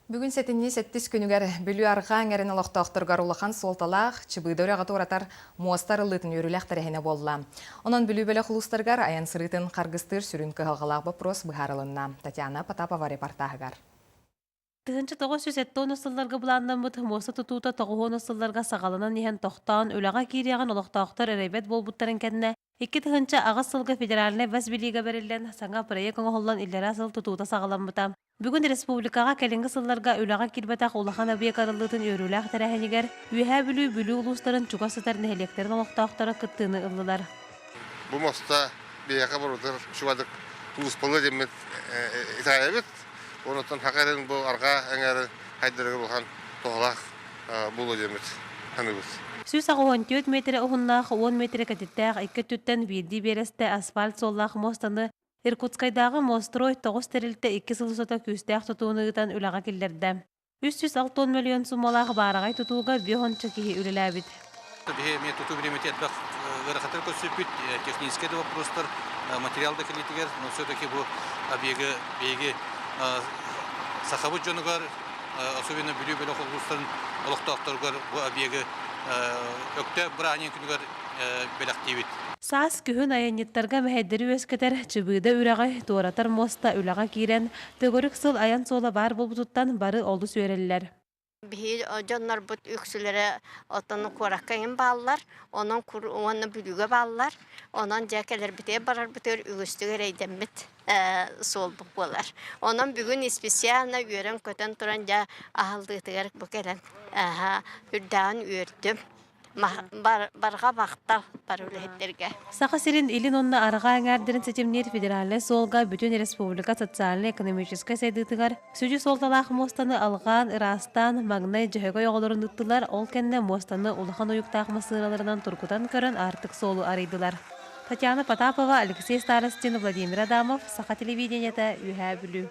Бүгүн сэтинньи сэттис күнүгэр Бүлүү арҕаа эҥэрин олохтоохторугар улахан суолталаах Чыбыыда үрэҕи туоратар муоста арыллыытын үөрүүлээх тэрээһинэ буолла. Онон Бүлүү бөлөх улуустарыгар айан сырыытын харгыстыыр сүрүн кыһалҕалаах боппуруос быһаарылынна. Татьяна Потапова репортааһыгар. 1970 сылларга былааннаммыт муоста тутуута 90 сылларга саҕаланан иһэн тохтоон, үлэҕэ киириэҕин олохтоохтор эрэйбэт буолбуттарын кэннэ, 2008 сылга федеральнай бас билиигэ бэриллэн, саҥа проект оҥоһуллан иллэрээ сыл тутуута саҕаламмыта. Бүгүн республикаҕа кэлиҥҥи сылларга үлэҕэ киирбэтэх улахан объект арыллыытын үөрүүлээх тэрээһинигэр Үөһээ Бүлүү, Бүлүү улуустарын чугас сытар нэһилиэктэрин олохтоохторо кыттыыны ыллылар. Бу моста биһиэхэ барытыгар чугадык тууспалы диэммит итэҕэйэбит. Онуттан хака эрин бу арҕаа эҥээрин хайдарыгар улахан туһалаах буолуо диэммит саныыбыт. 184 миэтэрэ уһуннаах, 10 миэтэрэ кэтиттээх икки өттүттэн биирдии биэрэстэ асфальт суоллаах муостаны Иркутскайдааҕы Мострой тоҕус тэрилтэ икки сыл устата күүстээх тутууну ыытан үлэҕэ киллэрдэ. 360 мөлүйүөн суумалаах баараҕай тутууга биэс уонча киһи үлэлээбит. Биһи эмиэ тутуу бириэмэтэ элбэх ыарахаттары көрсүппүт, техническэй да вопростар, материал да кэлиитигэр, но все-таки бу объегы биһиги сахабыт дьонугар, особенно Бүлүү бөлөх улуустарын олохтоохторугар бу объегы Өктөөп бырааһынньыгын күнүгэр бэлэхтиибит. Саас, күһүн айанньыттарга мэһэйдэри үөскэтэр Чыбыыда үрэҕи туоратар муоста үлэҕэ киирэн, төгүрүк сыл айан суола баар буолбутуттан бары олус үөрэллэр. Биһиги дьоннорбут үксүлэрэ оттон куоракка эҥин бааллар, онон уонна Бүлүүгэ бааллар. Онон дьэ кэлэрбитигэр барарбытыгар үгүстүк эрэйдэммит суолбут буолар. Онон бүгүн специально үөрэн-көтөн туран дьэ аһыллыытыгар бу кэлэн үрдээҕин үөрдүм. Барҕа махтал бары үлэһиттэргэ. Саха сирин илин уонна арҕаа эҥээрдэрин ситимниир федеральнай суолга бүтүн республика социальнай-экономическай сайдыытыгар сүдү суолталаах муостаны алҕаан, ыраастаан, маҥнай Дьөһөгөй оҕолорун ыыттылар, ол кэннэ муостаны улахан уйуктаах массыыналарынан тургутан көрөн аартык суолу арыйдылар. Татьяна Потапова, Алексей Старостин, Владимир Адамов, Саха телевидениета, Үөһээ Бүлүү.